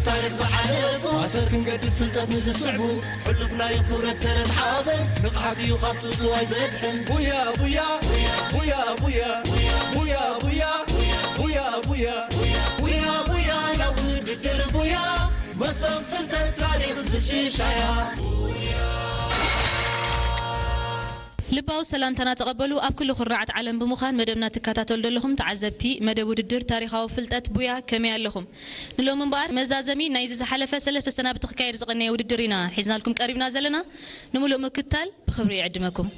ታሪኽ ዝሓለፉ ኣሰር ክንገድፍ ፍልጠት ንዝስዕቡ ሕሉፍ ናይ ክብረት ሰረት ሓበን ንቕሓት እዩ ካብ ጽውጽዋይ ዘድሕን። ቡያ ቡያ ቡያ ቡያ ቡያ ቡያ ቡያ ቡያ ቡያ ቡያ ናብ ውድድር ቡያ መሰብ ፍልጠት ታሪኽ ዝሽሻያ። ልባዊ ሰላምታና ተቐበሉ። ኣብ ኩሉ ኩርናዓት ዓለም ብምዃን መደብና ትከታተሉ ዘለኹም ተዓዘብቲ መደብ ውድድር ታሪኻዊ ፍልጠት ቡያ ከመይ ኣለኹም? ንሎሚ እምበኣር መዛዘሚ ናይዚ ዝሓለፈ ሰለስተ ሰናብቲ ክካየድ ዝቐነየ ውድድር ኢና ሒዝናልኩም ቀሪብና ዘለና። ንምሉእ ምክትታል ብኽብሪ ይዕድመኩም።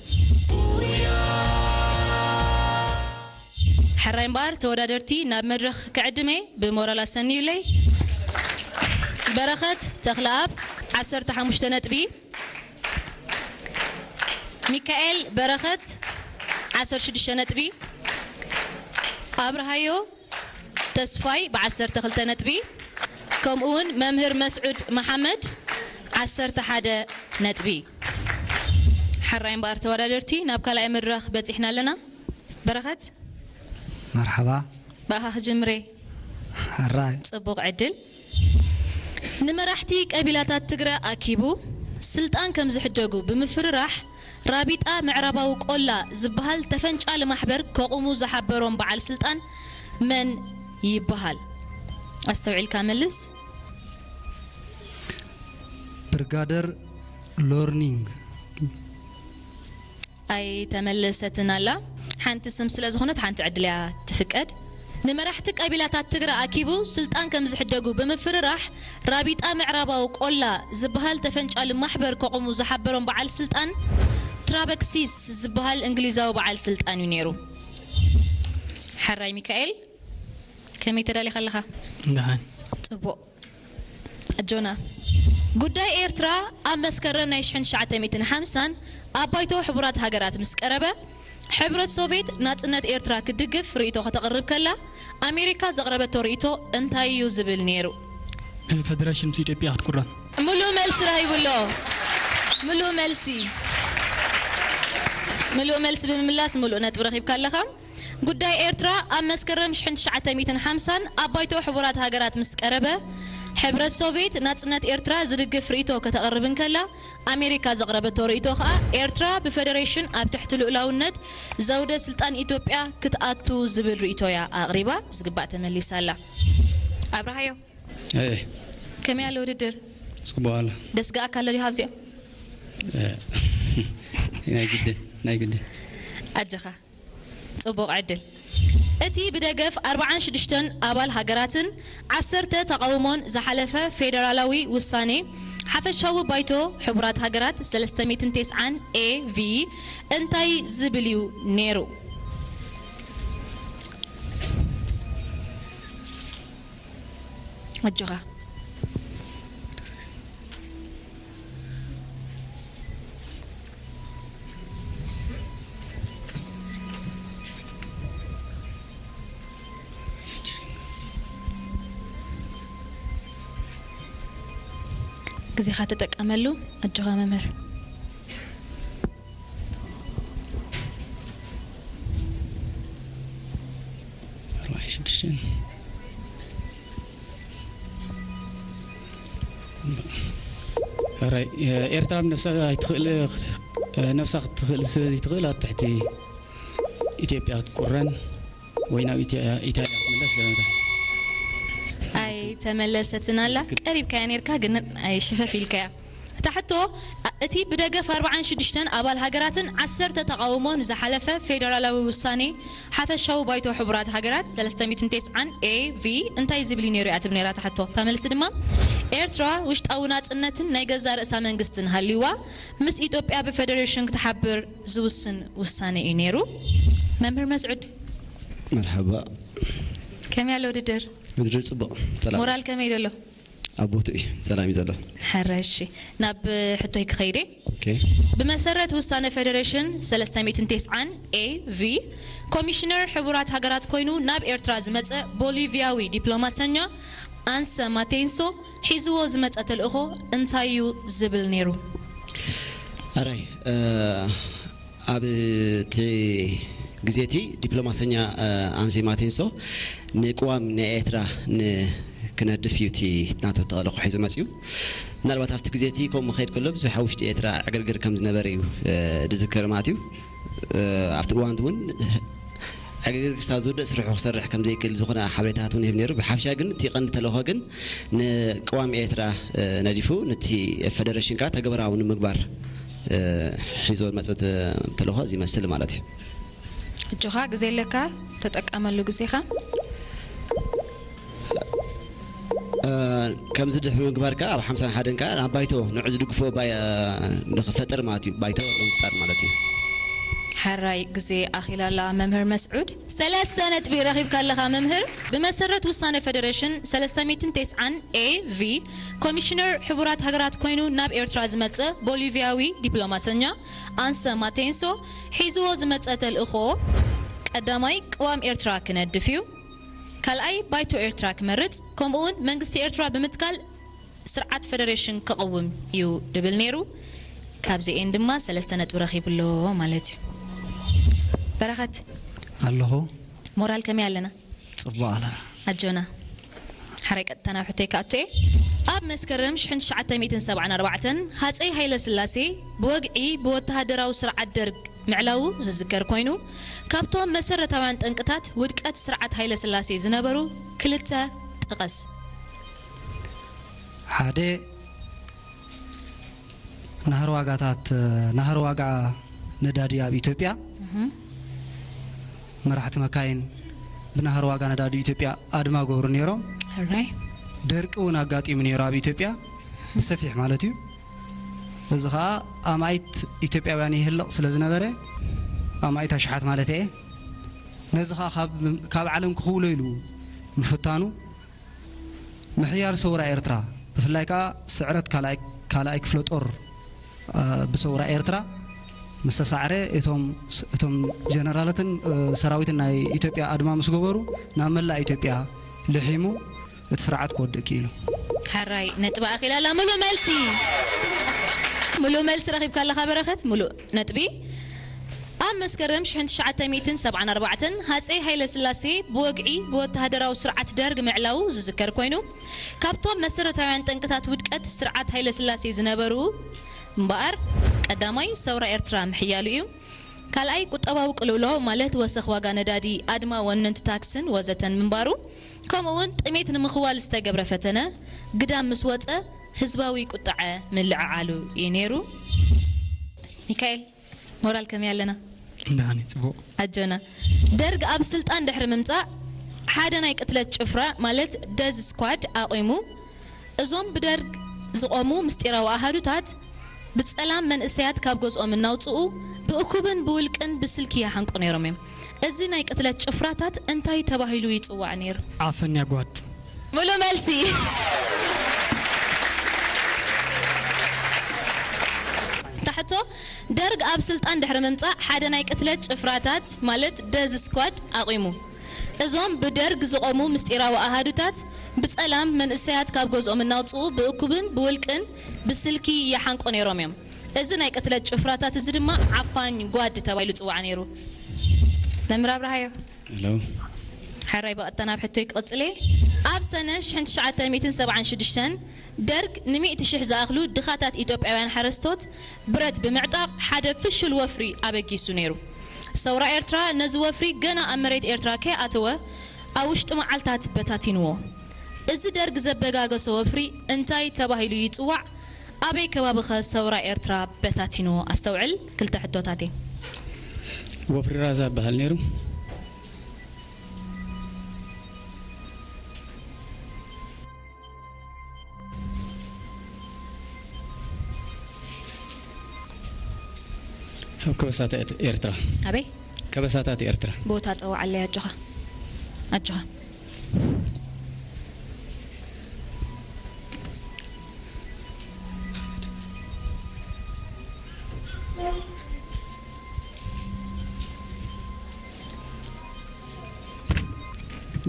ሕራይ እምበኣር ተወዳደርቲ ናብ መድረኽ ክዕድመ ብሞራል ኣሰንዩለይ። በረኸት ተኽለኣብ ዓሰርተ ሓሙሽተ ነጥቢ፣ ሚካኤል በረኸት ዓሰርተ ሽዱሽተ ነጥቢ፣ ኣብርሃዮ ተስፋይ ብ ዓሰርተ ክልተ ነጥቢ፣ ከምኡ እውን መምህር መስዑድ መሓመድ ዓሰርተ ሓደ ነጥቢ። ሕራይ እምበኣር ተወዳደርቲ ናብ ካልኣይ መድረኽ በፂሕና ኣለና። በረኸት መርሓባ። ብኣኻ ክጅምሬ። ሕራይ። ጽቡቕ ዕድል። ንመራሕቲ ቀቢላታት ትግረ ኣኪቡ ስልጣን ከም ዝሕደጉ ብምፍርራሕ ራቢጣ ምዕራባዊ ቆላ ዝበሃል ተፈንጫሊ ማሕበር ከቑሙ ዝሓበሮም በዓል ስልጣን መን ይበሃል? ኣስተውዒልካ መልስ። ብርጋደር ሎርኒንግ። ኣይተመለሰትን ኣላ። ሓንቲ ስም ስለ ዝኾነት ሓንቲ ዕድል እያ ትፍቀድ። ንመራሕቲ ቀቢላታት ትግረ ኣኪቡ ስልጣን ከም ዝሕደጉ ብምፍርራሕ ራቢጣ ምዕራባዊ ቆላ ዝበሃል ተፈንጫሊ ማሕበር ከቑሙ ዝሓበሮም በዓል ስልጣን ትራበክሲስ ዝበሃል እንግሊዛዊ በዓል ስልጣን እዩ ነይሩ። ሕራይ ሚካኤል፣ ከመይ ተዳሊኻ ኣለኻ? ደሓን። ጽቡቕ። ኣጆና። ጉዳይ ኤርትራ ኣብ መስከረም ናይ ሽሕን ትሽዓተ ሚእትን ሓምሳን ኣብ ባይቶ ሕቡራት ሃገራት ምስ ቀረበ፣ ሕብረት ሶቬት ናጽነት ኤርትራ ክድግፍ ርእይቶ ከተቕርብ ከላ፣ ኣሜሪካ ዘቕረበቶ ርእይቶ እንታይ እዩ ዝብል ነይሩ? ፈደረሽን ምስ ኢትዮጵያ ክትቁረን። ምሉእ መልሲ ረኺቡ ኣሎ። ምሉእ መልሲ። ምሉእ መልሲ ብምምላስ ምሉእ ነጥቢ ረኺብካ ኣለኻ። ጉዳይ ኤርትራ ኣብ መስከረም ሽሕን ትሽዓተ ሚእትን ሓምሳን ኣብ ባይቶ ሕቡራት ሃገራት ምስ ቀረበ፣ ሕብረት ሶቪየት ናጽነት ኤርትራ ዝድግፍ ርእይቶ ከተቕርብ እንከላ፣ ኣሜሪካ ዘቕረበቶ ርእይቶ ከኣ ኤርትራ ብፈደሬሽን ኣብ ትሕቲ ልኡላውነት ዘውደ ስልጣን ኢትዮጵያ ክትኣቱ ዝብል ርእይቶ እያ ኣቕሪባ፣ ብዝግባእ ተመሊሳ ኣላ። ኣብርሃዮ፣ እህ፣ ከመይ ኣሎ ውድድር? ጽቡቕ ኣሎ። ደስግኣካ ኣሎ ድዩ ካብዚኦም? እ፣ ናይ ግድን፣ ናይ ግድን። ኣጀኻ። ጽቡቕ ዕድል። እቲ ብደገፍ ኣርብዓን ሽዱሽተን ኣባል ሃገራትን ዓሰርተ ተቓውሞን ዝሓለፈ ፌደራላዊ ውሳኔ ሓፈሻዊ ባይቶ ሕቡራት ሃገራት ሰለስተ ሚእትን ተስዓን ኤ ቪ እንታይ ዝብል እዩ ነይሩ? ኣጆኻ። ግዜኻ ተጠቀመሉ። ኣጆኻ መምህር። ኣርባዕን ሽዱሽተን። ሕራይ፣ ኤርትራ ብነብሳ ኣይትኽእል፣ ነብሳ ክትኽእል ስለ ዘይትኽእል ኣብ ትሕቲ ኢትዮጵያ ክትቁረን ወይ ናብ ኢትያ-፣ ኢታልያ ክትምለስ ገለመታት። ኣይተመለሰትን ኣላ። ቀሪብካያ ነርካ ግን ኣይሽፈፍ ኢልካያ። እታ ሕቶ፣ እቲ ብደገፍ ኣርብዓን ሽዱሽተን ኣባል ሃገራትን ዓሰርተ ተቓውሞን ዝሓለፈ ፌደራላዊ ውሳኔ ሓፈሻዊ ባይቶ ሕቡራት ሃገራት ሰለስተ ሚእትን ተስዓን ኤ ቪ እንታይ ዝብል እዩ ነይሩ እያ ትብል ነይራ እታ ሕቶ። እታ መልሲ ድማ ኤርትራ ውሽጣዊ ናጽነትን ናይ ገዛእ ርእሳ መንግስትን ሃልይዋ ምስ ኢትዮጵያ ብፈደሬሽን ክትሓብር ዝውስን ውሳኔ እዩ ነይሩ። መምህር መስዑድ። መርሓባ። ከመይ ኣሎ ውድድር? ውድድር ጽቡቕ። ሰላም። ሞራል ከመይ ደሎ? ኣብ ቦትኡ እዩ። ሰላም እዩ ዘሎ። ሕራይ እሺ። ናብ ሕቶይ ክኸይድ እየ። ኦኬ። ብመሰረት ውሳነ ፈደሬሽን ሰለስተ ሚእትን ተስዓን ኤ ቪ ኮሚሽነር ሕቡራት ሃገራት ኮይኑ ናብ ኤርትራ ዝመጸ ቦሊቪያዊ ዲፕሎማሰኛ ኣንሰ ማቴንሶ ሒዝዎ ዝመጸ ተልእኾ እንታይ እዩ ዝብል ነይሩ? ኣራይ፣ እ፣ ኣብ እቲ ግዜ እቲ ዲፕሎማሰኛ፣ እ፣ ኣንሴ ማቴንሶ ንቅዋም ናይ ኤርትራ ን-፣ ክነድፍ እዩ እቲ ናቱ ተልእኾ ሒዙ መፅዩ። ምናልባት ኣብቲ ግዜ እቲ ከምኡ ኸይድ ከሎ ብዙሕ ኣብ ውሽጢ ኤርትራ ዕግርግር ከም ዝነበረ እዩ፣ እ፣ ዝዝከር ማለት እዩ። እ፣ ኣብቲ እዋን እውን ዕግርግር ክሳብ ዝውድእ ስርሑ ክሰርሕ ከም ዘይክእል ዝኾነ ሓበሬታታት እውን ይህብ ነይሩ። ብሓፈሻ ግን እቲ ቀንዲ ተልእኾ ግን ንቅዋም ኤርትራ፣ እ፣ ነዲፉ ነቲ ፌደሬሽን ከዓ ተግባራዊ ንምግባር፣ እ፣ ሒዞ ዝመፀ ተ-፣ ተልእኾ እዚ ይመስል ማለት እዩ። እጆኻ ግዜ ኣለካ፣ ተጠቀመሉ ግዜኻ። እ፣ ከምዚ ድሕሪ ምግባር ከኣ ኣብ ሓምሳን ሓደን ከኣ ናብ ባይቶ ንዑ ዝድግፎ ባይ-፣ እ፣ ንኽፈጥር ማለት እዩ። ባይቶ ንምፍጣር ማለት እዩ። ሕራይ ግዜ ኣኺላ ኣላ መምህር መስዑድ። ሰለስተ ነጥቢ ረኺብካ ኣለኻ መምህር። ብመሰረት ውሳነ ፌደሬሽን ሰለስተ ሚእትን ተስዓን ኤ ቪ፣ ኮሚሽነር ሕቡራት ሃገራት ኮይኑ ናብ ኤርትራ ዝመጸ ቦሊቪያዊ ዲፕሎማሰኛ ኣንሰ ማቴንሶ ሒዝዎ ዝመጸ ተልእኾ፣ ቀዳማይ ቅዋም ኤርትራ ክነድፍ እዩ። ካልኣይ ባይቶ ኤርትራ ክመርጽ፣ ከምኡውን መንግስቲ ኤርትራ ብምትካል ስርዓት ፌደሬሽን ከቕውም እዩ ድብል ነይሩ። ካብዚኤን ድማ ሰለስተ ነጥቢ ረኺቡ ኣሎ ማለት እዩ። በረኸት። ኣለኹ። ሞራል ከመይ ኣለና? ጽቡቕ ኣለና። ኣጆና። ሓራይ ቀጥታ ናብ ሕቶይ ክኣቱ እየ። ኣብ መስከረም ሽሕን ትሽዓተ ሚእትን ሰብዓን ኣርባዕተን ሃጸይ ሃይለ ስላሴ ብወግዒ ብወተሃደራዊ ስርዓት ደርግ ምዕላዉ ዝዝከር ኮይኑ፣ ካብቶም መሰረታውያን ጠንቅታት ውድቀት ስርዓት ሃይለ ስላሴ ዝነበሩ ክልተ ጥቐስ። ሓደ፣ ናህሪ ዋጋታት፣ ናህሪ ዋጋ ነዳዲ ኣብ ኢትዮጵያ፣ እህ። መራሕቲ መካይን ብናህሪ ዋጋ ነዳዲ ኢትዮጵያ ኣድማ ገብሩ ነይሮም። ሕራይ። ደርቂ እውን ኣጋጢሙ ነይሩ ኣብ ኢትዮጵያ፣ ብሰፊሕ ማለት እዩ። እዚ ኸኣ ኣማኢት ኢትዮጵያውያን ይህልቕ ስለ ዝነበረ፣ ኣማኢት ኣሽሓት ማለት እየ። ነዚ ኸኣ ካብ፣ ካብ ዓለም ክኽውሎ ኢሉ ምፍታኑ፣ ምሕያል ሰውራ ኤርትራ፣ ብፍላይ ከኣ ስዕረት ካልኣይ፣ ካልኣይ ክፍለ ጦር፣ እ፣ ብሰውራ ኤርትራ ምስ ተሳዕረ፣ እቶም፣ እቶም ጀነራላትን፣ እ፣ ሰራዊትን ናይ ኢትዮጵያ ኣድማ ምስ ገበሩ፣ ናብ መላእ ኢትዮጵያ ልሒሙ፣ እቲ ስርዓት ክወድእ ክኢሉ። ሕራይ ነጥቢ ኣኺላ ኣላ። ምሉእ መልሲ፣ ምሉእ መልሲ ረኺብካ ኣለኻ በረኸት፣ ምሉእ ነጥቢ። ኣብ መስከረም ሽሕን ትሽዓተ ሚእትን ሰብዓን ኣርባዕተን ሃጸይ ሃይለ ስላሴ ብወግዒ ብወተሃደራዊ ስርዓት ደርግ ምዕላዉ ዝዝከር ኮይኑ፣ ካብቶም መሰረታውያን ጠንቅታት ውድቀት ስርዓት ሃይለ ስላሴ ዝነበሩ እምበኣር፣ ቀዳማይ ሰውራ ኤርትራ ምሕያሉ እዩ። ካልኣይ ቁጠባዊ ቅልውላው ማለት ወሰኽ ዋጋ ነዳዲ፣ ኣድማ ወነንቲ ታክስን ወዘተን ምንባሩ፣ ከምኡ እውን ጥሜት ንምኽዋል ዝተገብረ ፈተነ ግዳም ምስ ወጸ ህዝባዊ ቁጥዐ ምልዕዓሉ እዩ ነይሩ። ሚካኤል፣ ሞራል ከመይ ኣለና? ደሓን እዩ፣ ጽቡቕ። ኣጆና። ደርግ ኣብ ስልጣን ድሕሪ ምምጻእ ሓደ ናይ ቅትለት ጭፍራ ማለት ደዝ ስኳድ ኣቑሙ። እዞም ብደርግ ዝቖሙ ምስጢራዊ ኣሃዱታት ብጸላም መንእሰያት ካብ ገዝኦም እናውጽኡ ብእኩብን ብውልቅን ብስልኪ ይሓንቁ ነይሮም እዮም። እዚ ናይ ቅትለት ጭፍራታት እንታይ ተባሂሉ ይጽዋዕ ነይሩ? ዓፈንያ ጓድ። ሙሉ መልሲ። ታሕቶ፣ ደርግ ኣብ ስልጣን ድሕሪ ምምጻእ ሓደ ናይ ቅትለት ጭፍራታት ማለት ደዝ ስኳድ ኣቑሙ። እዞም ብደርግ ዝቖሙ ምስጢራዊ ኣሃዱታት ብጸላም መንእሰያት ካብ ገዝኦም እናውጽኡ ብእኩብን ብውልቅን ብስልኪ ይሓንቁ ነይሮም እዮም። እዚ ናይ ቅትለት ጭፍራታት እዚ ድማ ዓፋኝ ጓድ ተባሂሉ ይጽዋዕ ነይሩ። መምህር ኣብርሃዮ። ሄሎ። ሕራይ ብቐጥታ ናብ ሕቶይ ክቕጽል እየ። ኣብ ሰነ ሽሕን ትሽዓተ ሚእትን ሰብዓን ሽዱሽተን ደርግ ንሚእቲ ሽሕ ዝኣኽሉ ድኻታት ኢትዮጵያውያን ሓረስቶት ብረት ብምዕጣቕ ሓደ ፍሹል ወፍሪ ኣበጊሱ ነይሩ። ሰውራ ኤርትራ ነዚ ወፍሪ ገና ኣብ መሬት ኤርትራ ከይኣተወ ኣብ ውሽጢ መዓልታት በታቲንዎ። እዚ ደርግ ዘበጋገሶ ወፍሪ እንታይ ተባሂሉ ይጽዋዕ? ኣበይ ከባቢኸ ሰውራ ኤርትራ በታቲንዎ? ኣስተውዕል፣ ክልተ ሕቶታት እየን። ወፍሪ ራዛ ይበሃል ነይሩ። ኣብ ከበሳታት ኤርትራ። ኣበይ? ከበሳታት ኤርትራ። ቦታ ጸውዓለይ ኣጆኻ። ኣጆኻ።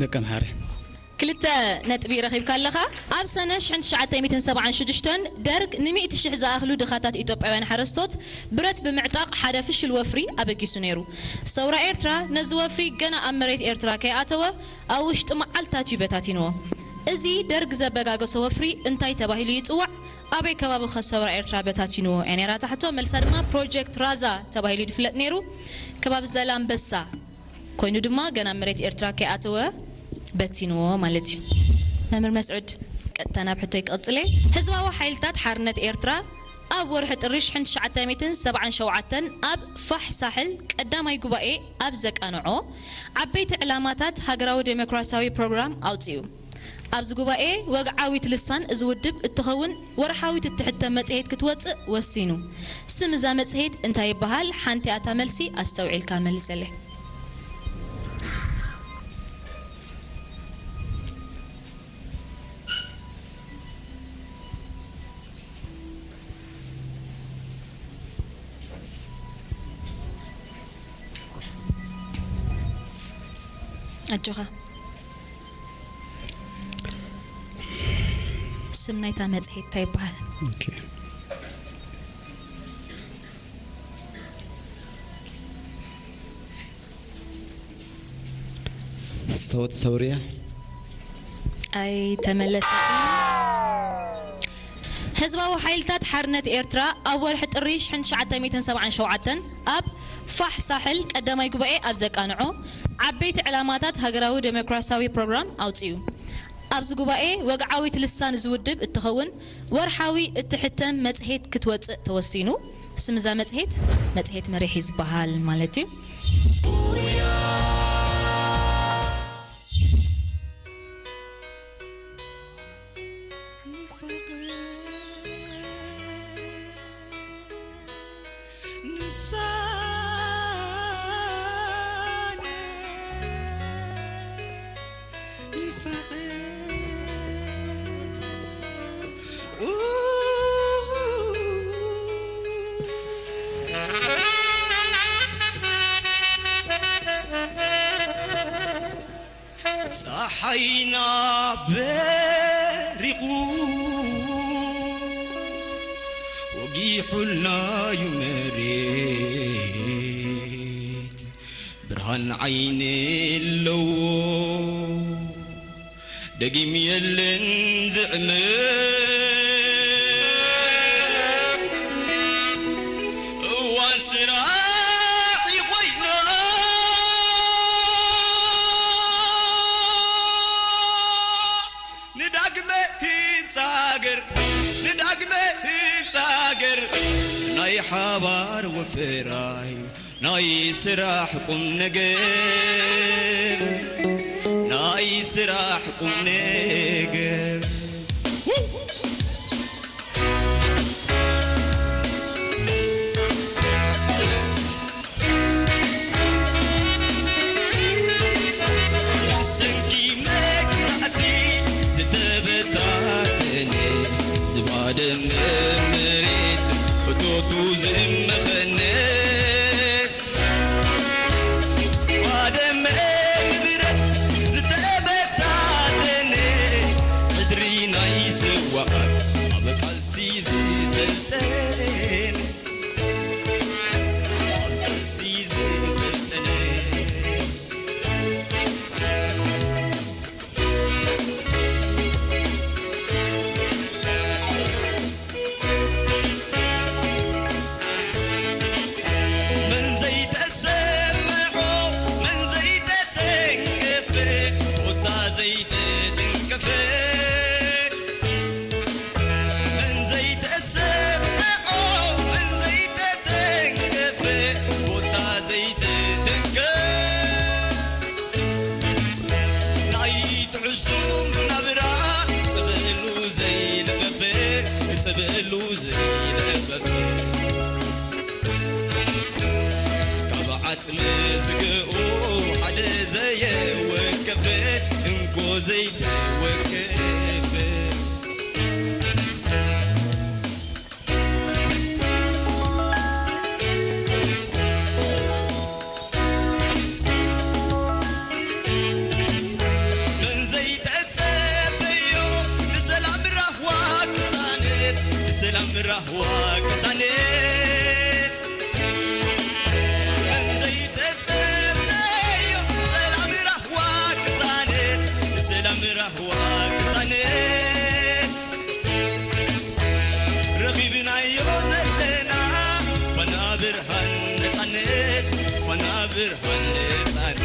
ደቂ ኣምሓረ። ክልተ ነጥቢ ረኺብካ ኣለኻ። ኣብ ሰነ ሽሕን ትሽዓተ ሚእትን ሰብዓን ሽዱሽተን ደርግ ንሚእቲ ሽሕ ዝኣኽሉ ድኻታት ኢትዮጵያውያን ሓረስቶት ብረት ብምዕጣቕ ሓደ ፍሹል ወፍሪ ኣበጊሱ ነይሩ። ሰውራ ኤርትራ ነዚ ወፍሪ ገና ኣብ መሬት ኤርትራ ከይኣተወ ኣብ ውሽጢ መዓልታት እዩ በታቲንዎ። እዚ ደርግ ዘበጋገሶ ወፍሪ እንታይ ተባሂሉ ይጽዋዕ? ኣበይ ከባቢ ከ ሰውራ ኤርትራ በታቲንዎ? እያ ነይራ እታ ሕቶ። መልሳ ድማ ፕሮጀክት ራዛ ተባሂሉ እዩ ዝፍለጥ ነይሩ። ከባቢ ዘላምበሳ ኮይኑ ድማ ገና መሬት ኤርትራ ከይኣተወ በቲንዎ ማለት እዩ። መምህር መስዑድ፣ ቀጥታ ናብ ሕቶይ ክቕጽል እየ። ህዝባዊ ሓይልታት ሓርነት ኤርትራ ኣብ ወርሒ ጥሪ ሽሕን ትሽዓተ ሚእትን ሰብዓን ሸውዓተን ኣብ ፋሕ ሳሕል ቀዳማይ ጉባኤ ኣብ ዘቃንዖ ዓበይቲ ዕላማታት ሃገራዊ ዴሞክራሲያዊ ፕሮግራም ኣውጺኡ። ኣብዚ ጉባኤ ወግዓዊት ልሳን እዚ ውድብ እትኸውን ወርሓዊት እትሕተም መጽሔት ክትወጽእ ወሲኑ። ስም እዛ መጽሔት እንታይ ይበሃል? ሓንቲ ኣታ መልሲ ኣስተውዒልካ መልሰለይ። ኣጆኻ። ስም ናይታ መጽሔት እንታይ ይበሃል? ኦኬ። ሰውት ሰውርያ። ኣይተመለሰትን። ህዝባዊ ሓይልታት ሓርነት ኤርትራ ኣብ ወርሒ ጥሪ ሽሕን ትሽዓተ ሚእትን ሰብዓን ሸውዓተን ኣብ ፋሕ ሳሕል ቀዳማይ ጉባኤ ኣብ ዘቃንዖ ዓበይቲ ዕላማታት ሃገራዊ ዴሞክራሲያዊ ፕሮግራም ኣውጺኡ። ኣብዚ ጉባኤ ወግዓዊት ልሳን እዚ ውድብ እትኸውን ወርሓዊ እትሕተም መጽሔት ክትወጽእ ተወሲኑ። ስም እዛ መጽሔት መጽሔት መሪሕ እዩ ዝበሃል ማለት እዩ። ጸሓይና በሪቑ ወጊሑልናዩ መሬት፣ ብርሃን ዓይኒ ኣለዎ ደጊም የለን ዝዕመት። እዋን ስራሕ ይኾይና ንዳግመ ህንጻ ሃገር፣ ንዳግመ ህንጻ ሃገር ናይ ሓባር ወፈራይ ናይ ስራሕ ቁም ነገር፣ ናይ ስራሕ ቁም ነገር። ብሰንኪ መግዛእቲ ዝተበታተነ ዝባደመ መሬት እቶቱ ዝመኸነ ባደመ ንብረት ዝተበታተነ ሕድሪ ናይ ስዋኣት ኣብ ቃልሲ ዝሰልጠነ፣ ኣብ ቃልሲ ዝሰልጠነ። መን ዘይተሰምዖ፣ መን ዘይተተንከፈ፣ ቦታ ዘይተተንከፈ። መን ዘይተሰምዖ፣ መን ዘይተተንከፈ፣ ቦታ ዘይተተንከፈ። ናይ ትዕሱም ናብራ ጽብእሉ ዘይልቐፈ፣ ጽብእሉ ዘይልቐፈ። ካብ ዓጽሚ ስግኡ ሓደ ዘየወከፈ፣ እንኮ ዘይተወከፈ። መን ዘይተጸበዮ ንሰላም ራህዋ ቅሳነት፣ ንሰላም ራህዋ ቅሳነት። መን ዘይተጸበዮ ሰላም ራህዋ ቅሳነት፣ ንሰላም ራህዋ ቅሳነት። ብርሃን ነጻነት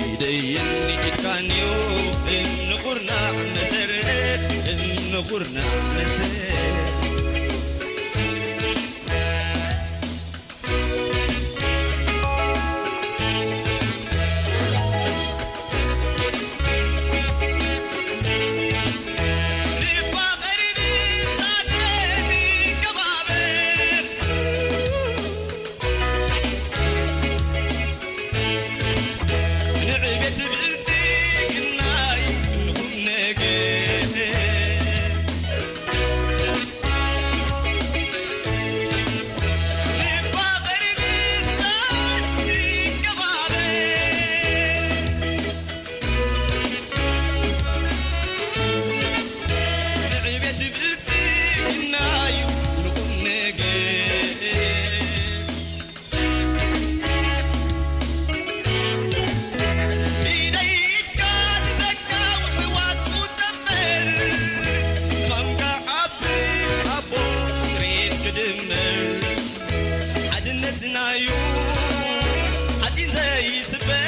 ኢደይን ኢድካንዮ እምኒ ኹርናዕ መሰረት እምኒ ኹርናዕ መሰረት ሓድነትናዩ ሓፂን ዘይስበር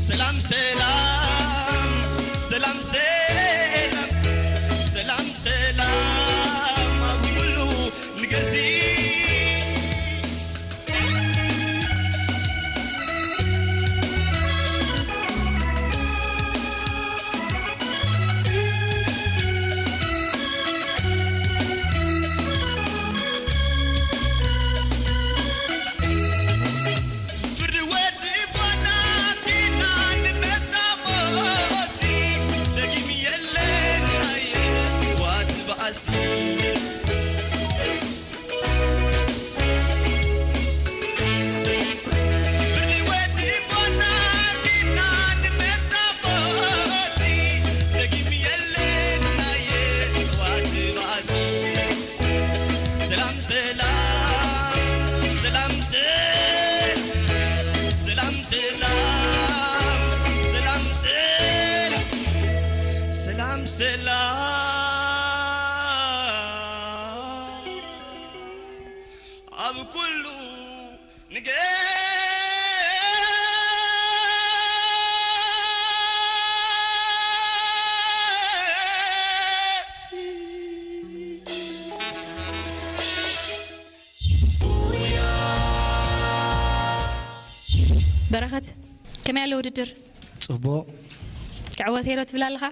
ሰላም ሰላም ሰላም ሰላም ሰላም ሰላም ኣብ ኩሉ ንገሲ ሰላም ኣብ ኩሉ ንገሲ። በረኸት፣ ከመይ ኣሎ ውድድር? ጽቡቕ። ክዕወት እየ ዶ ትብል ኣለኻ?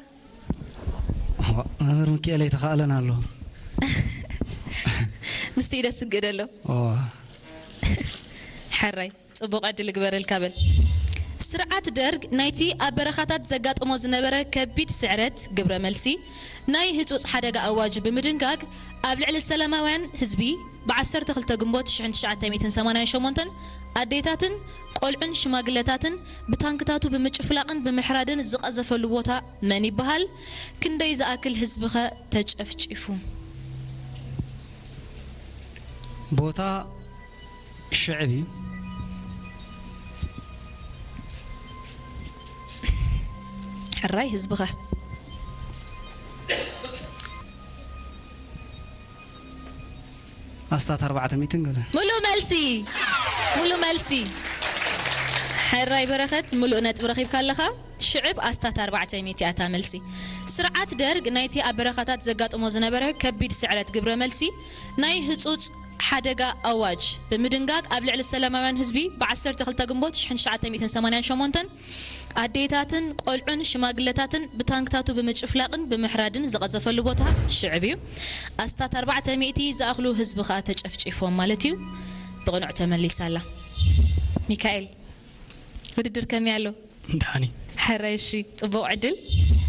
መምህር ሚኪኤል ኣይተኻእለን ኣሎ። ንሱ እዩ ደስ ዝግእ ዘሎ። እዋ። ሕራይ፣ ጽቡቕ ዕድል ይግበረልካ በል። ስርዓት ደርግ ናይቲ ኣብ በረኻታት ዘጋጥሞ ዝነበረ ከቢድ ስዕረት ግብረ መልሲ ናይ ህጹጽ ሓደጋ ኣዋጅ ብምድንጋግ ኣብ ልዕሊ ሰላማውያን ህዝቢ ብዓሰርተ ክልተ ግንቦት ሽሕን ትሽዓተ ሚእትን ሰማንያን ሸሞንተን ኣዴታትን ቆልዑን ሽማግለታትን ብታንክታቱ ብምጭፍላቕን ብምሕራድን ዝቐዘፈሉ ቦታ መን ይበሃል? ክንደይ ዝኣክል ህዝብኸ ተጨፍጪፉ? ቦታ ሽዕብ እዩ። ሕራይ ህዝብኸ? ኣስታት ኣርባዕተ ሚእትን ገለ። ሙሉእ መልሲ፣ ሙሉእ መልሲ። ሕራይ በረኸት፣ ሙሉእ ነጥቢ ረኺብካ ኣለኻ። ሽዕብ ኣስታት ኣርባዕተ ሚእቲ እያ እታ መልሲ። ስርዓት ደርግ ናይቲ ኣብ በረኻታት ዘጋጥሞ ዝነበረ ከቢድ ስዕረት ግብረ መልሲ ናይ ህጹጽ ሓደጋ ኣዋጅ ብምድንጋግ ኣብ ልዕሊ ሰላማውያን ህዝቢ ብ ዓሰርተ ክልተ ግንቦት ሽሕን ትሽዓተ ሚእትን ሰማንያን ሸሞንተን ኣዴታትን ቆልዑን ሽማግለታትን ብታንክታቱ ብምጭፍላቕን ብምሕራድን ዝቐዘፈሉ ቦታ ሽዕብ እዩ። ኣስታት ኣርባዕተ ሚእቲ ዝኣኽሉ ህዝቢ ከኣ ተጨፍጪፎም ማለት እዩ። ብቕኑዕ ተመሊሳ ኣላ። ሚካኤል፣ ውድድር ከመይ ኣሎ? ደሓኒ። ሕራይ፣ እሺ፣ ጽቡቕ ዕድል።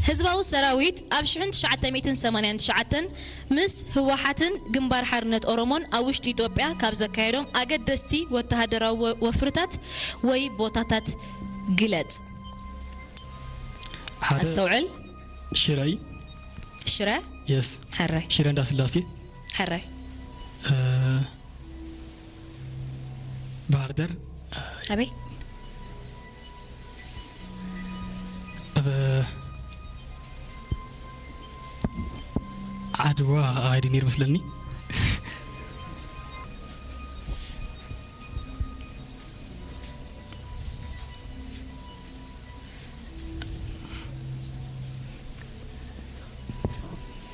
ህዝባዊ ሰራዊት ኣብ ሽሕን ትሽዓተ ሚእትን ሰማንያን ትሽዓተን ምስ ህወሓትን ግንባር ሓርነት ኦሮሞን ኣብ ውሽጢ ኢትዮጵያ ካብ ዘካየዶም ኣገደስቲ ወተሃደራዊ ወ-፣ ወፍርታት ወይ ቦታታት ግለጽ። ሓደ ኣስተውዕል። ሽረ እዩ። ሽረ? የስ። ሕራይ። ሽረ እንዳስላሴ። ሕራይ። እ፣ ባህር ዳር። ኣበይ? ኣብ ዓድዋ ኣይዲ ነይሩ መስለኒ።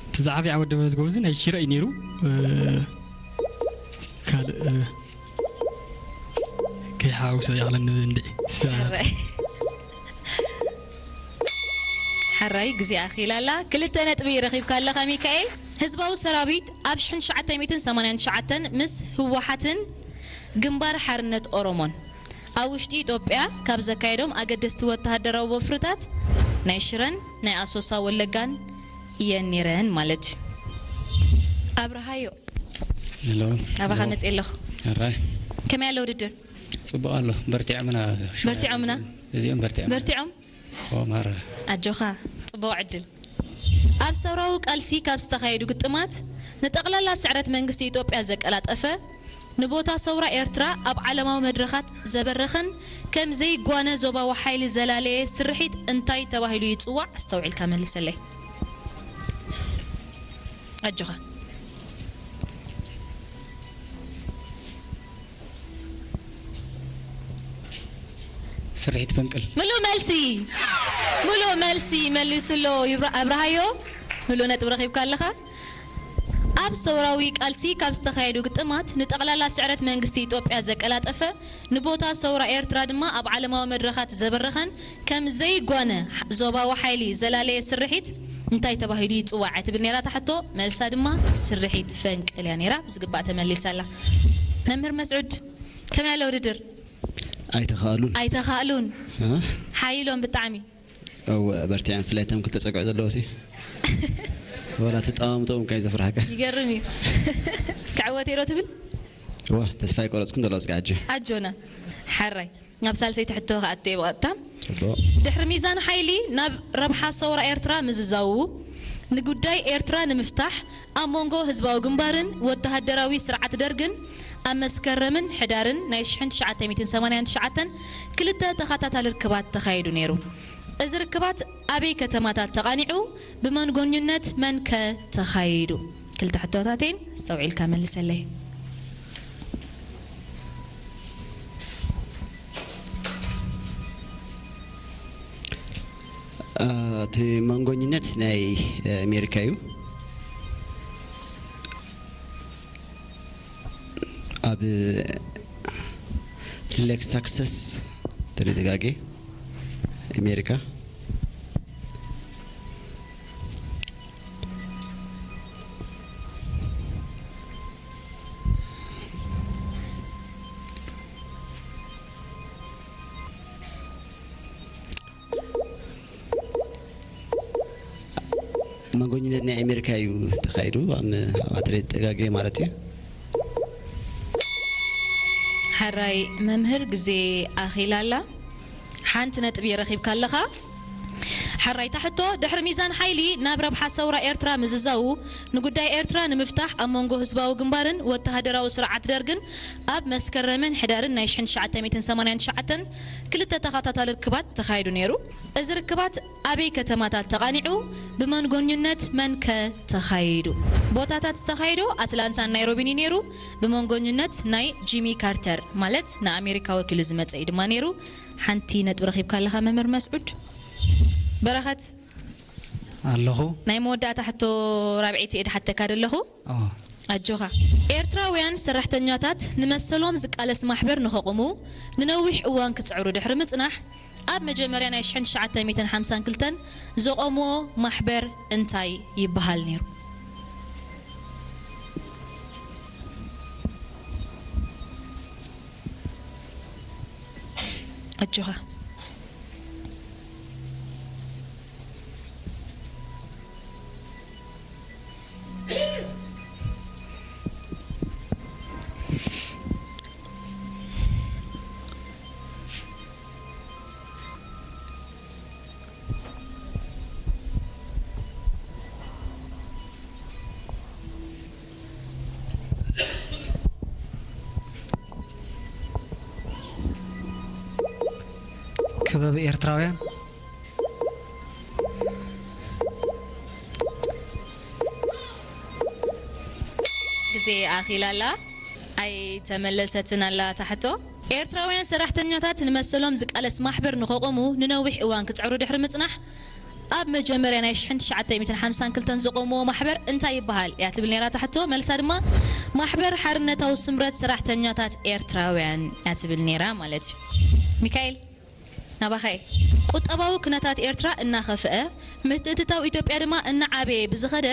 እቲ ዝዓበየ ዓወት ደበ ዝገብዚ ናይ ሽረ እዩ ነይሩ። እ፣ ካልእ፣ እ፣ ከይሓውሶ ይኣኽለኒ እንድዒ። ሰ-፣ ሕራይ። ሕራይ፣ ግዜ ኣኺላ ኣላ። ክልተ ነጥቢ ረኺብካ ኣለኻ ሚካኤል። ህዝባዊ ሰራዊት ኣብ ሽሕን ትሽዓተ ሚእትን ሰማንያን ትሽዓተን ምስ ህወሓትን ግንባር ሓርነት ኦሮሞን ኣብ ውሽጢ ኢትዮጵያ ካብ ዘካየዶም ኣገደስቲ ወተሃደራዊ ወፍርታት ናይ ሽረን ናይ ኣሶሳ ወለጋን እየን ነይረን ማለት እዩ። ኣብርሃዮ፣ ሄሎ። ናባኻ ሄሎ። መፅእ ኣለኹ። ሕራይ። ከመይ ኣሎ ውድድር? ጽቡቕ ኣሎ። በርቲዖምና። በርቲዖምና? እዚኦም በርቲዖም። በርቲዖም? ኦ፣ ማራ። ኣጆኻ፣ ጽቡቕ ዕድል። ኣብ ሰውራዊ ቃልሲ ካብ ዝተኻየዱ ግጥማት፣ ንጠቕላላ ስዕረት መንግስቲ ኢትዮጵያ ዘቀላጠፈ፣ ንቦታ ሰውራ ኤርትራ ኣብ ዓለማዊ መድረኻት ዘበረኸን ከም ዘይጓነ ዞባዊ ሓይሊ ዘላለየ ስርሒት እንታይ ተባሂሉ ይጽዋዕ? ኣስተውዒልካ መልሰለይ። ኣጆኻ። ስርሒት ፈንቅል። ምሉእ መልሲ፣ ምሉእ መልሲ መሊሱ ኣሎ ይብራ-፣ ኣብርሃዮ። ምሉእ ነጥቢ ረኺብካ ኣለኻ። ኣብ ሰውራዊ ቃልሲ ካብ ዝተኻየዱ ግጥማት ንጠቕላላ ስዕረት መንግስቲ ኢትዮጵያ ዘቀላጠፈ፣ ንቦታ ሰውራ ኤርትራ ድማ ኣብ ዓለማዊ መድረኻት ዘበረኸን ከም ዘይጓነ ዞባዊ ሓይሊ ዘላለየ ስርሒት እንታይ ተባሂሉ ይጽዋዕ? ትብል ነይራ እታ ሕቶ። መልሳ ድማ ስርሒት ፈንቅል እያ ነይራ። ብዝግባእ ተመሊሳ ኣላ። መምህር መስዑድ፣ ከመይ ኣሎ ውድድር? ኣይተኻእሉን። ኣይተኻእሉን። እ? ሓይሎም ብጣዕሚ። እወ፣ በርቲዐን፣ ብፍላይ እቶም ክልተ ጸግዑ ዘለዎሲ። ወላ ተጠማምቶም ከይ ዘፍርሓካ። ይገርም እዩ። ክዕወት እየ ዶ ትብል? እወ፣ ተስፋ ኣይቆረጽኩን ዘሎ እስከ ኣጆ። ኣጆና። ሕራይ። ናብ ሳልሰይቲ ሕቶ ክኣቱ እየ ብቐጥታ። ጽቡቕ። ድሕሪ ሚዛን ሓይሊ ናብ ረብሓ ሰውራ ኤርትራ ምዝዛዉ፣ ንጉዳይ ኤርትራ ንምፍታሕ ኣብ መንጎ ህዝባዊ ግንባርን ወተሃደራዊ ስርዓት ደርግን ኣብ መስከረምን ሕዳርን ናይ ሽሕን ትሽዓተ ሚእትን ሰማንያን ትሽዓተን ክልተ ተኸታታሊ ርክባት ተኻይዱ ነይሩ። እዚ ርክባት ኣበይ ከተማታት ተቓኒዑ? ብመንጎኝነት መን ከ ተኻይዱ? ክልተ ሕቶታት እየን፣ ኣስተውዒልካ መልሰለይ። እ፣ እቲ መንጎኝነት ናይ ኣሜሪካ እዩ። ኣብ ሌክ ሳክሰስ ተደጋጌ ኣሜሪካ። መንጎኝነት ናይ ኣሜሪካ እዩ ተኻይዱ፣ ኣብ፣ ኣብ ኣትሌት ተጋጌ ማለት እዩ። ሕራይ መምህር፣ ግዜ ኣኺላ ኣላ። ሓንቲ ነጥቢ ረኺብካ ኣለኻ። ሕራይ፣ እታ ሕቶ፣ ድሕሪ ሚዛን ሓይሊ ናብ ረብሓ ሰውራ ኤርትራ ምዝዛዉ፣ ንጉዳይ ኤርትራ ንምፍታሕ ኣብ መንጎ ህዝባዊ ግንባርን ወተሃደራዊ ስርዓት ደርግን ኣብ መስከረምን ሕዳርን ናይ ሽሕን ትሽዓተ ሚእትን ሰማንያን ትሽዓተን ክልተ ተኸታታሊ ርክባት ተኻይዱ ነይሩ። እዚ ርክባት ኣበይ ከተማታት ተቓኒዑ? ብመንጎኝነት መን ከ ተኻይዱ? ቦታታት ዝተኻየዶ ኣትላንታን ናይሮቢን እዩ ነይሩ። ብመንጎኝነት ናይ ጂሚ ካርተር፣ ማለት ንኣሜሪካ ወኪሉ ዝመጸ እዩ ድማ ነይሩ። ሓንቲ ነጥቢ ረኺብካ ኣለኻ መምህር መስዑድ። በረኸት፣ ኣለኹ። ናይ መወዳእታ ሕቶ ራብዐይቲ እየ ድሓተካ ደለኹ። ኣዎ። ኣጆኻ። ኤርትራውያን ሰራሕተኛታት ንመሰሎም ዝቃለስ ማሕበር ንኸቑሙ ንነዊሕ እዋን ክጽዕሩ ድሕሪ ምጽናሕ፣ ኣብ መጀመርያ ናይ ሽሕን ትሽዓተ ሚእትን ሓምሳን ክልተን ዘቖምዎ ማሕበር እንታይ ይበሃል ነይሩ? ኣጆኻ። ክበብ ኤርትራውያን። ግዜ ኣኺላ ኣላ፣ ኣይተመለሰትን ኣላ እታ ሕቶ። ኤርትራውያን ሰራሕተኛታት ንመሰሎም ዝቃለስ ማሕበር ንኸቆሙ ንነዊሕ እዋን ክጽዕሩ ድሕሪ ምጽናሕ፣ ኣብ መጀመርያ ናይ ሽሕን ትሽዓተ ሚእትን ሓምሳን ክልተን ዘቆምዎ ማሕበር እንታይ ይበሃል እያ ትብል ነይራ እታ ሕቶ። መልሳ ድማ ማሕበር ሓርነታዊ ስምረት ሰራሕተኛታት ኤርትራውያን እያ ትብል ነይራ ማለት እዩ። ሚካኤል፣ ናባኻ እየ። ቁጠባዊ ኩነታት ኤርትራ እናኸፍአ፣ ምትእትታው ኢትዮጵያ ድማ እናዓበየ ብዝኸደ፣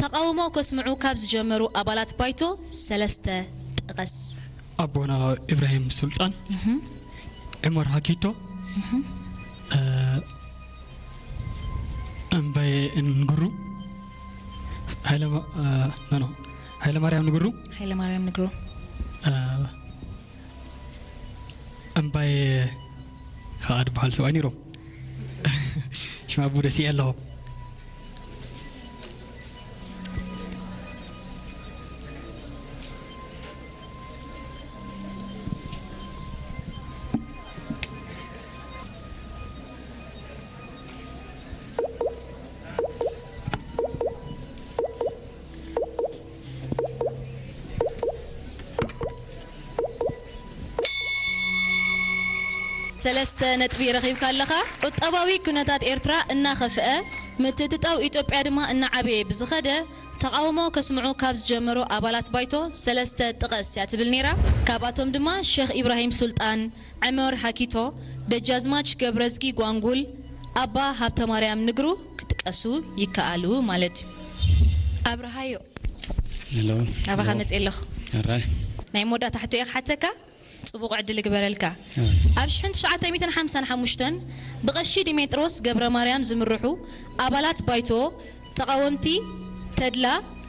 ተቓውሞ ከስምዑ ካብ ዝጀመሩ ኣባላት ባይቶ ሰለስተ ጥቀስ። ኣቦና ኢብራሂም ሱልጣን፣ እህ። ዑመር ሃኪቶ፣ እህ። እ፣ እምባየ ንግሩ፣ ሃይለ ማ-፣ እ፣ ኖ፣ ኖ፣ ሃይለ ማርያም ንግሩ። ሃይለ ማርያም ንግሩ። እ፣ እምባየ ኸኣ ዝበሃል ሰብኣይ ነይሮም። ሽማቡ ደስ እየ ኣለኹ። ሰለስተ ነጥቢ ረኺብካ ኣለኻ። ቁጠባዊ ኩነታት ኤርትራ እናኸፍአ፣ ምትእትታው ኢትዮጵያ ድማ እናዓበየ ብዝኸደ፣ ተቓውሞ ከስምዑ ካብ ዝጀመሩ ኣባላት ባይቶ ሰለስተ ጥቀስ እያ ትብል ነይራ። ካብኣቶም ድማ ሸኽ ኢብራሂም ሱልጣን፣ ዕመር ሃኪቶ፣ ደጃዝማች ገብረዝጊ ጓንጉል፣ ኣባ ሃብተማርያም ንግሩ ክጥቀሱ ይከኣሉ ማለት እዩ። ኣብርሃዮ፣ ሄሎ። ናባኻ ሄሎ። መጽእ ኣለኹ። ኣራይ። ናይ መወዳእታ ሕቶ እየ ክሓተካ፣ ጽቡቕ ዕድል እግበረልካ። ኣራይ። ኣብ ሽሕን ትሽዓተ ሚእትን ሓምሳን ሓሙሽተን ብቐሺ ዲሜጥሮስ ገብረ ማርያም ዝምርሑ ኣባላት ባይቶ ተቓወምቲ ተድላ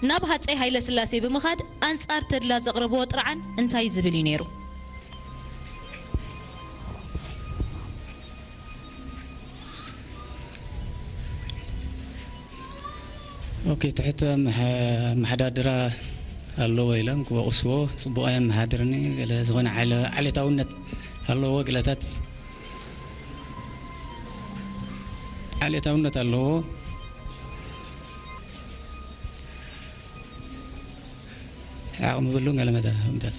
ናብ ሃጸይ ሃይለ ስላሴ ብምኻድ ኣንጻር ተድላ ዘቕረብዎ ጥርዓን እንታይ ዝብል እዩ ነይሩ? ኦኬ፣ ትሕቲ ኣመሓ-፣ ኣመሓዳድራ ኣለዎ ኢሎም ክወቕስዎ፣ ጽቡቕ ኣየመሓድርኒ፣ ገለ ዝኾነ ዓለ-፣ ዓሌታውነት ኣለዎ፣ ገለታት ዓሌታውነት ኣለዎ። ዓቕሚ ብሉን ገለ መተ-፣ መተተ።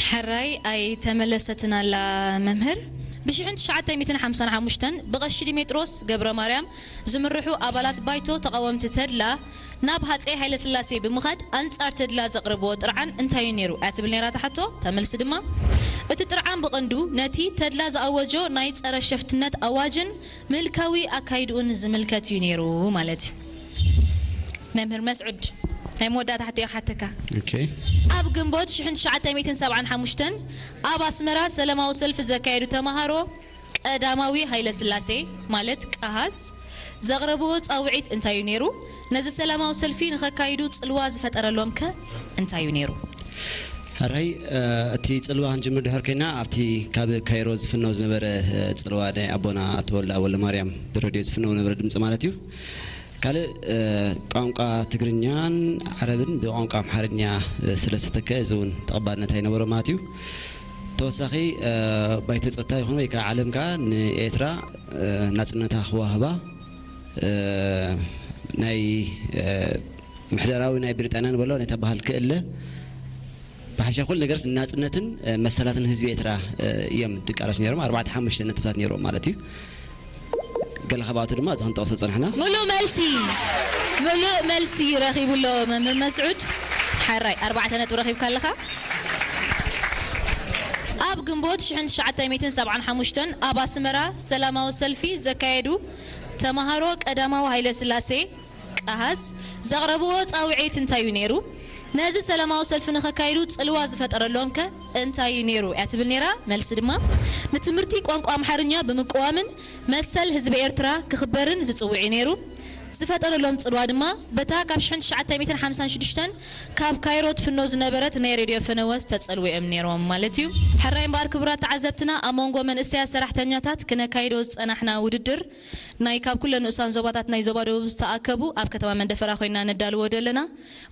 ሕራይ ኣይተመለሰትን ኣላ መምህር። ብሽሕን ትሽዓተ ሚእትን ሓምሳን ሓሙሽተን ብቐሺ ዲሜጥሮስ ገብረ ማርያም ዝምርሑ ኣባላት ባይቶ ተቓወምቲ ተድላ ናብ ሃጸይ ሃይለስላሴ ብምኻድ ኣንጻር ተድላ ዘቕረብዎ ጥርዓን እንታይ እዩ ነይሩ እያ ትብል ነይራ እታ ሕቶ። እታ መልሲ ድማ፣ እቲ ጥርዓን ብቐንዱ ነቲ ተድላ ዝኣወጆ ናይ ጸረ ሸፍትነት ኣዋጅን ምልካዊ ኣካይድኡን ዝምልከት እዩ ነይሩ ማለት እዩ። መምህር መስዑድ፣ ናይ መወዳእታ ሕቶ እየ ክሓተካ። ኦኬ። ኣብ ግንቦት ሽሕን ትሽዓተ ሚእትን ሰብዓን ሓሙሽተን ኣብ ኣስመራ ሰላማዊ ሰልፊ ዘካየዱ ተማሃሮ ቀዳማዊ ሃይለ ስላሴ ማለት ቀሃስ ዘቕረብዎ ጻውዒት እንታይ እዩ ነይሩ? ነዚ ሰላማዊ ሰልፊ ንኸካይዱ ጽልዋ ዝፈጠረሎም ከ እንታይ እዩ ነይሩ? ሕራይ፣ እ፣ እቲ ጽልዋ ክንጅምር ድሕር ኮይና፣ ኣብቲ ካብ ካይሮ ዝፍነው ዝነበረ፣ እ፣ ጽልዋ ናይ ኣቦና ኣቶ ወልደ፣ ወልደ ማርያም ብሬድዮ ዝፍነው ዝነበረ ድምጺ ማለት እዩ። ካልእ፣ እ፣ ቋንቋ ትግርኛን ዓረብን ብቋንቋ ኣምሓርኛ፣ እ፣ ስለ ዝተከ፣ እዚ እውን ተቐባልነት ኣይነበሮ ማለት እዩ። ተወሳኺ፣ እ፣ ባይቶ ጸጥታ ይኹን ወይ ከዓ ዓለም ከዓ ንኤርትራ፣ እ፣ ናጽነታ ክዋህባ እ፣ ናይ፣ እ፣ ምሕደራዊ ናይ ብሪጣንያ ንበሎ ነታ ባህል ክእለ ብሓፈሻ ኩሉ ነገርስ ንናጽነትን፣ እ፣ መሰላትን ህዝቢ ኤርትራ፣ እ፣ እዮም ድቃረስ ነይሮም። ኣርባዕተ ሓሙሽተ ነጥብታት ነይሮም ማለት እዩ። ገለ ካብኣቱ ድማ እዚ ክንጠቕሶ ጸንሕና። ሙሉእ መልሲ፣ ሙሉእ መልሲ ረኺቡ ኣሎ መምህር መስዑድ። ሓራይ ኣርባዕተ ነጥቢ ረኺብካ ኣለኻ። ኣብ ግንቦት ሽሕን ትሽዓተ ሚእትን ሰብዓን ሓሙሽተን ኣብ ኣስመራ ሰላማዊ ሰልፊ ዘካየዱ ተማሃሮ ቀዳማዊ ሃይለ ስላሴ ቀሃስ ዘቕረብዎ ጻውዒት እንታይ እዩ ነይሩ? ነዚ ሰላማዊ ሰልፊ ንኸካይዱ ጽልዋ ዝፈጠረሎም ከ እንታይ እዩ ነይሩ? እያ ትብል ነይራ። መልሲ ድማ ንትምህርቲ ቋንቋ ኣምሓርኛ ብምቅዋምን መሰል ህዝቢ ኤርትራ ክኽበርን ዝጽውዕ እዩ ነይሩ። ዝፈጠረሎም ጽልዋ ድማ በታ ካብ ሽሕን ትሽዓተ ሚእትን ሓምሳን ሽዱሽተን ካብ ካይሮ ትፍኖ ዝነበረት ናይ ሬድዮ ፈነወ ዝተጸልዉ እዮም ነይሮም ማለት እዩ። ሕራይ እምበኣር ክቡራት ተዓዘብትና፣ ኣብ መንጎ መንእሰያት ሰራሕተኛታት ክነካይዶ ዝጸናሕና ውድድር ናይ ካብ ኩለን ንኡሳን ዞባታት ናይ ዞባ ደቡብ ዝተኣከቡ ኣብ ከተማ መንደፈራ ኮይና ነዳልዎ ዘለና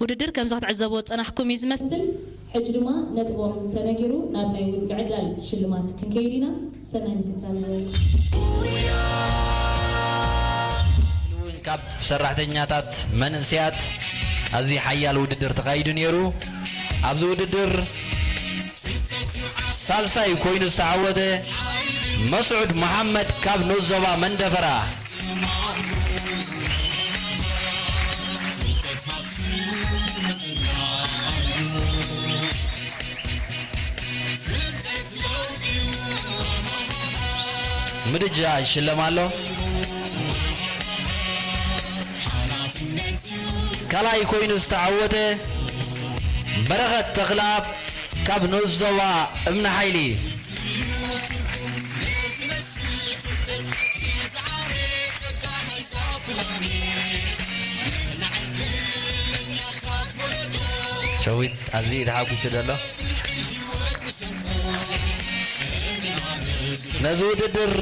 ውድድር ከምዚ ክትዕዘብዎ ዝጸናሕኩም እዩ ዝመስል። ሕጂ ድማ ነጥቦም ተነጊሩ ናብ ናይ ውድ-፣ ምዕዳል ሽልማት ክንከይድ ኢና። ሰናይ ምክትታል ይግበረልኩም። እውን ካብ ሰራሕተኛታት መንእሰያት ኣዝዩ ሓያል ውድድር ተኻይዱ ነይሩ። ኣብዚ ውድድር ሳልሳይ ኮይኑ ዝተዓወተ መስዑድ መሓመድ ካብ ንኡስ ዞባ መንደፈራ። ምድጃ ይሽለም ኣሎ። ካልኣይ ኮይኑ ዝተዓወተ በረኸት ተኽለኣብ ካብ ንኡስ ዞባ እምኒ ሓይሊ። ሸዊት ኣዝዩ ተሓጒሱ ዘሎ። ነዚ ውድድር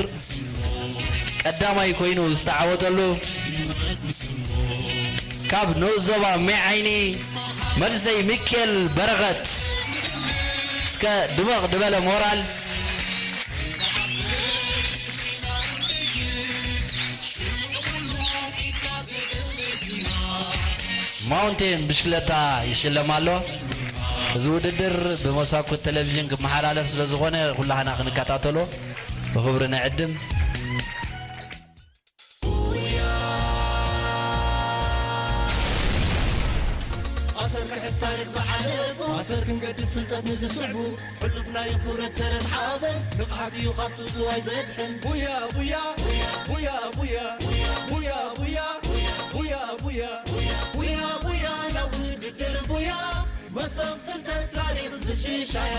ቀዳማይ ኮይኑ ዝተዓወተሉ ካብ ንኡስ ዞባ ሜዓይኒ መልሰይ ሚኬል በረኸት። እስከ ድመቕ ድበለ ሞራል። ማውንቴን ብሽክለታ ይሽለም ኣሎ። እዚ ውድድር ብመሳኩት ቴሌቪዥን ክመሓላለፍ ስለ ዝኾነ ኩላህና ክንከታተሎ ብኽብሪ ንዕድም። ኣሰር ክሕዝ ታሪኽ ዝሓለፉ፣ ኣሰር ክንገድፍ ፍልጠት ንዝስዕቡ፣ ሕሉፍ ናይ ክብረት ሰረት ሓበን፣ ንቕሓት እዩ ካብ ጽውጽዋይ ዘድሕን። ቡያ፣ ቡያ፣ ቡያ፣ ቡያ፣ ቡያ፣ ቡያ፣ ናብ ውድድር ቡያ፣ መሰብ ፍልጠት ታሪኽ ዝሽሻያ።